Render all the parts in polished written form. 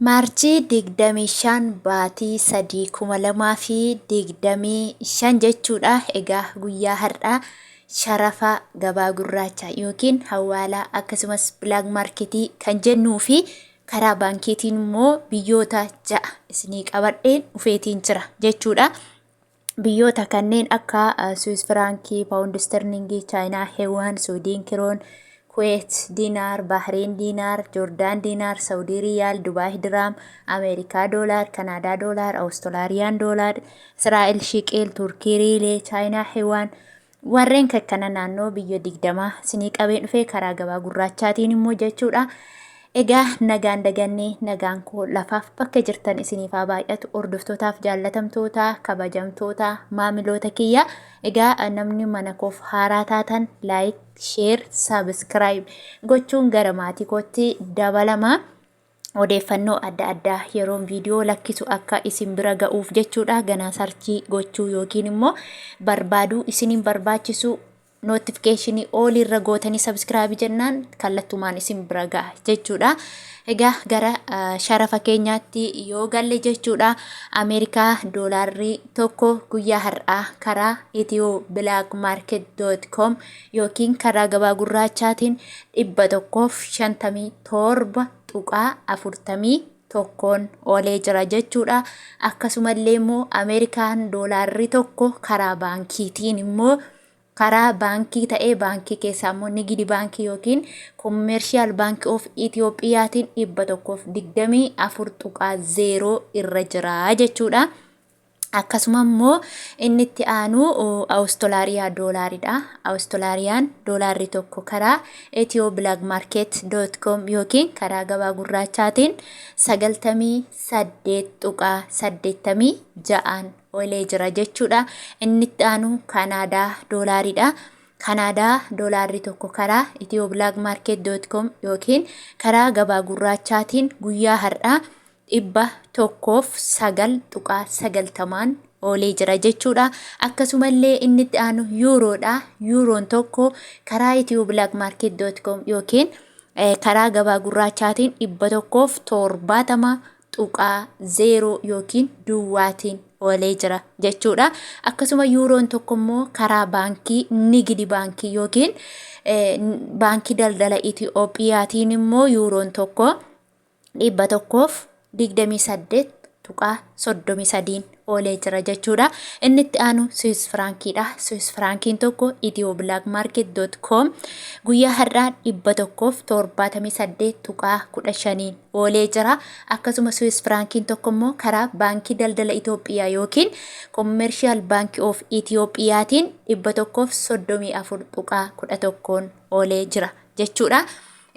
Maarchii 25 baatii 3 2025 jechuudha. Egaa guyyaa har'aa sharafa gabaa gurraacha yookiin hawaalaa akkasumas black marketii kan jennuu fi karaa baankiitiin immoo biyyoota 6 isinii qabadheen dhufeetiin jira jechuudha. Biyyoota kanneen akka Swiss Firaankii, Paawundi Isterlingii, Chaayinaa Heewaan, Suudiin Kiroon, Kuweet Diinaar, Baahireen Diinaar, Joordaan Diinaar, Saawudii Riyaal, Dubaay Diraam, Ameerikaa Doolaar, Kanaadaa Doolaar, Awustiraariyaan Doolaar, Israa'el Shiqeel, Turkii Riilee, Chaayinaa Heewaan warreen kana naannoo biyya 20 isinii qabeen dhufee karaa gabaa gurraachaatiin immoo jechuudha. Egaa nagaan dagannee nagaan koo lafaaf bakka jirtan isiniif haa baay'atu, hordoftootaaf, jaallatamtoota, kabajamtoota, maamiloota kiyya. Egaa namni mana koof haaraa taatan like, share, subscribe gochuun gara maatii kootti dabalama. Odeeffannoo adda addaa yeroon viidiyoo lakkisu akka isin bira ga'uuf jechuudha. Ganaa search gochuu yookiin immoo barbaaduu isiniin barbaachisu, notification all irra gootanii subscribe jennaan kallattumaan isin bira ga'a jechuudha. Egaa gara sharafa keenyaatti yoo galle jechuudha. Ameerikaa doolaarri tokko guyyaa har'aa karaa ethioblackmarket.com yookiin karaa gabaa gurraachaatiin 157.41n oolee jira jechuudha. Akkasumallee immoo Ameerikaan doolaarri tokko karaa baankiitiin immoo, karaa baankii ta'ee baankii keessaa immoo Nigidi Baankii yookiin Commercial Bank of Itiyoophiyaatiin 124.0 irra jira jechuudha. Akkasuma immoo inni itti aanu Awustiraaliyaa doolaaridha. Awustiraaliyaan doolaarri tokko karaa ethioblackmarket.com yookiin karaa gabaa gurraachaatiin 98.86n oolee jira jechuudha. Inni itti aanu Kanaadaa doolaaridha. Kanaadaa doolaarri tokko karaa ethioblackmarket.com yookiin karaa gabaa gurraachaatiin guyyaa har'aa 109.90n oolee jira jechuudha. Akkasumallee inni itti aanu yuuroodha. Yuuroon tokko karaa ethioblackmarket.com yookiin karaa gabaa gurraachaatiin 170.0 yookiin duwwaatiin oolee jira jechuudha. Akkasuma yuuroon tokko immoo karaa baankii Nigidi Baankii yookiin Baankii Daldala Itiyoophiyaatiin immoo yuuroon tokko 128.33n oolee jira jechuudha. Inni itti aanu Swiss Firaankiidha. Swiss Firaankiin tokko ethioblackmarket.com guyyaa har'aa 178.15n oolee jira. Akkasuma Swiss Firaankiin tokko immoo karaa Baankii Daldala Itoophiyaa yookiin Commercial Bank of Itiyoophiyaatiin 134.11n oolee jira jechuudha.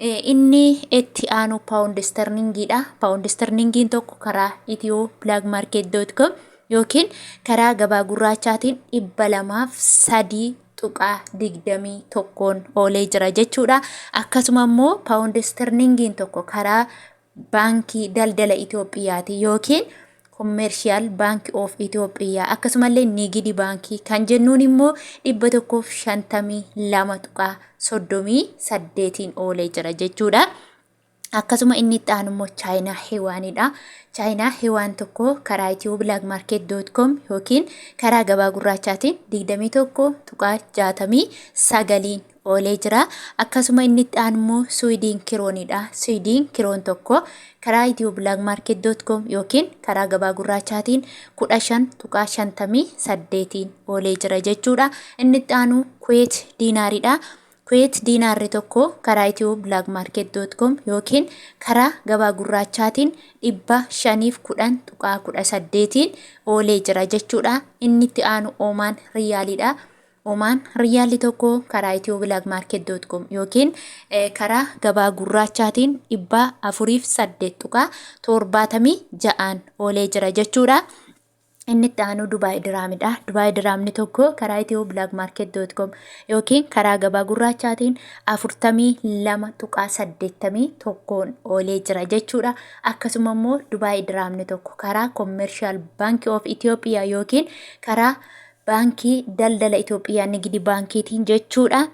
Inni itti aanu paawundi sterlingiidha. Paawundi sterlingiin tokko karaa ethioblackmarket.com yookiin karaa gabaa gurraachaatiin 203.21n oolee jira jechuudha. Akkasuma immoo paawundi sterlingiin tokko karaa Baankii Daldala Itoophiyaati yookiin Commercial Bank of Itoophiyaa akkasumallee Nigidi Baankii kan jennuun immoo 152.38n oolee jira jechuudha. Akkasuma inni itti aanu immoo Chaayinaa Hewaanidha. Chaayinaa Hewaan tokko karaa ethioblackmarket.com yookiin karaa gabaa gurraachaatiin 21.69n oolee jira. Akkasuma inni itti aanu immoo Suwidiin Kiroonidha. Suwidiin Kiroon tokko karaa ethioblackmarket.com yookiin karaa gabaa gurraachaatiin 15.58n oolee jira jechuudha. Inni itti aanu Kuweet Diinaaridha. Kuweet diinaarri tokko karaa ethioblackmarket.com yookiin karaa gabaa gurraachaatiin 510.18n oolee jira jechuudha. Inni itti aanu Oomaan Riyaaliidha. Oomaan Riyaalli tokko karaa ethioblackmarket.com yookiin karaa gabaa gurraachaatiin 408.76n oolee jira jechuudha. Inni itti aanu Dubaay Diraamidha. Dubaay Diraamni tokko karaa ethioblackmarket.com yookiin karaa gabaa gurraachaatiin 42.81n oolee jira jechuudha. Akkasuma immoo Dubaay Diraamni tokko karaa Commercial Bank of Ethiopia yookiin karaa Baankii Daldala Itoophiyaa Nigidi Baankiitiin jechuudha.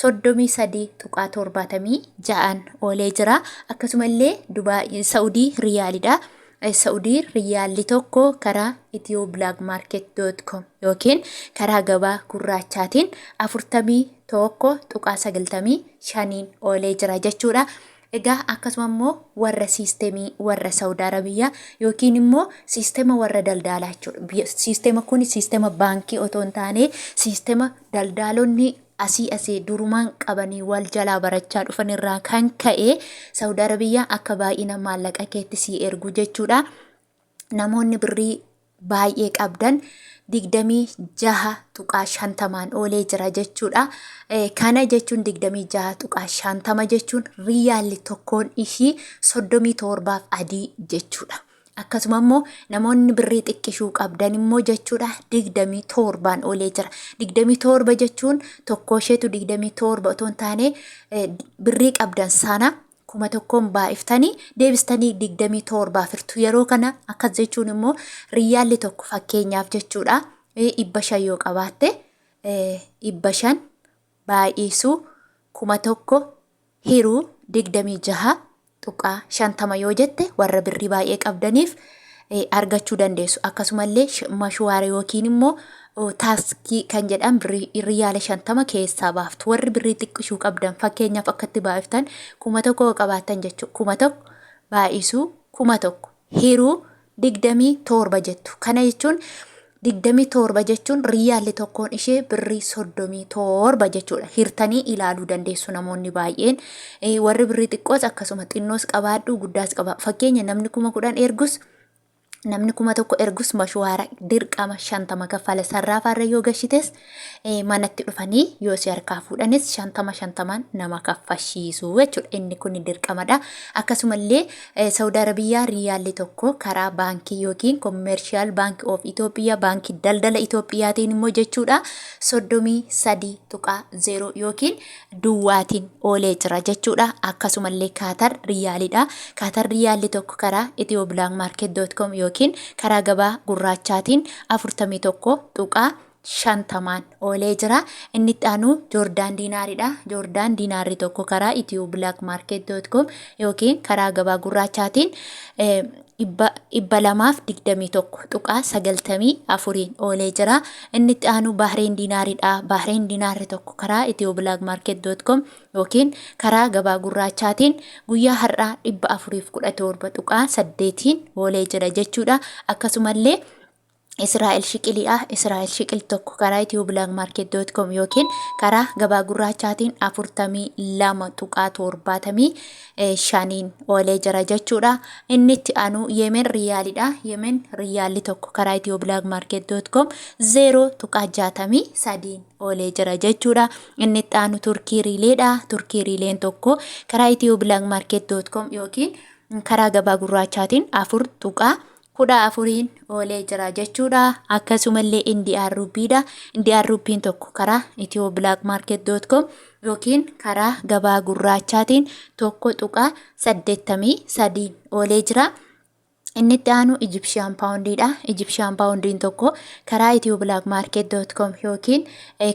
33 tuqaa 76n oolee jira. Akkasuma illee Dubaay Saudii Riyaalidha. Saudii Riyaalli tokko karaa ethioblackmarket.com yookiin karaa gabaa gurraachaatiin 41 tuqaa 95n oolee jira jechuudha. Egaa akkasuma immoo warra siistemii warra Saudi Arabiyaa yookiin immoo siistema warra daldalaa jechuudha. Siistema kun siistema baankii otoo hin taane, siistema daldaalonni asii asii durumaan qabanii wal jalaa barachaa dhufan irraa kan ka'e, Saudi Arabiyaa akka baay'ina maallaqa keetti sii ergu jechuudha. Namoonni birrii baay'ee qabdan 26.50n oolee jira jechuudha. Kana jechuun, 26.50 jechuun riyaalli tokkoon ishii 37f adii jechuudha. Akkasuma immoo namoonni birrii xiqqishuu qabdan immoo jechuudha, 27n oolee jira. 27 jechuun tokko isheetu 27 otoo hin taane, birrii qabdan sana 1000n baay'iftanii deebistanii 27f hirtu. Yeroo kana akkas jechuun immoo riyyaalli tokko fakkeenyaaf jechuudha, 500 yoo qabaatte, 500 baay'isuu 1000 hiruu 26.50 yoo jette, warra birrii baay'ee qabdaniif argachuu dandeessu. Akkasumallee mashuwaara yookiin immoo taaskii kan jedhan riyaala 50 keessaa baaftu. Warri birrii xiqqishuu qabdan, fakkeenyaaf akkatti baay'iftan, 1000 qabaattan jechuudha. 1000 baay'isuu 1000 hiruu 27 jettu. Kana jechuun, 27 jechuun riyaalli tokkoon ishee birrii 37 jechuudha. Hirtanii ilaaluu dandeessu namoonni baay'een. Warri birrii xiqqoos akkasuma, xinnoos qabaadhu, guddaas qaba. Fakkeenya namni 10,000 ergus, namni 1000 ergus, mashuwaara dirqama 50 kaffala. Sarraafaarra yoo gashites, manatti dhufanii yoo si harkaa fuudhanis, 50 50n nama kaffashiisu jechuudha. Inni kun dirqamadha. Akkasumallee Saudi Arabiyyaa riyaalli tokko karaa baankii yookiin Commercial Bank of Itoophiyaa, baankii daldala Itoophiyaatiin immoo jechuudha, 33.0 yookiin duwwaatiin oolee jira jechuudha. Akkasumallee Kaatar riyaalidha. Kaatar riyaalli tokko karaa ethioblackmarket.com yookiin karaa gabaa gurraachaatiin 41.50n oolee jira. Inni itti aanu Joordaan diinaaridha. Joordaan diinaarri tokko karaa ethioblackmarket.com yookiin karaa gabaa gurraachaatiin 221.94n oolee jira. Inni itti aanu Bahreen diinaaridha. Bahreen diinaarri tokko karaa ethioblackmarket.com yookiin karaa gabaa gurraachaatiin guyyaa har'aa 417.8n oolee jira jechuudha. Akkasumallee Israa'el shiqiliidha. Israa'el shiqil tokko karaa ethioblackmarket.com yookiin karaa gabaa gurraachaatiin 42.75n oolee jira jechuudha. Inni itti aanu Yemen riyaalidha. Yemen riyaalli tokko karaa ethioblackmarket.com 0.63n oolee jira jechuudha. Inni itti aanu Turkii riileedha. Turkii riileen tokko karaa ethioblackmarket.com yookiin karaa gabaa gurraachaatiin 4.14n oolee jira jechuudha. Akkasumallee Indiyaan rupiidha. Indiyaan rupiin tokko karaa ethioblackmarket.com yookiin karaa gabaa gurraachaatiin 1.83n oolee jira. Inni itti aanu Ijipshiyaan paawundiidha. Ijipshiyaan paawundiin tokko karaa ethioblackmarket.com yookiin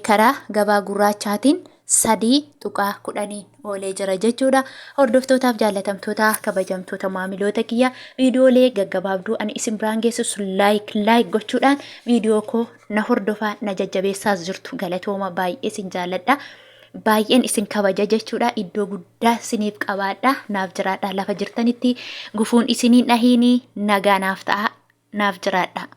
karaa gabaa gurraachaatiin 3.10n oolee jira jechuudha. Hordoftootaaf jaallatamtoota, kabajamtoota maamiloota kiyya, viidiyoolee gaggabaabduu ani isin biraan geessisu like like gochuudhaan viidiyoo koo na hordofaa, na jajjabeessaas jirtu, galatooma, baay'ee isin jaalladha. Baay'een isin kabaja jechuudha. Iddoo guddaa isiniif qabaadha. Naaf jiraadha. Lafa jirtanitti gufuun isiniin dhahiini, nagaa naaf ta'a. Naaf jiraadha.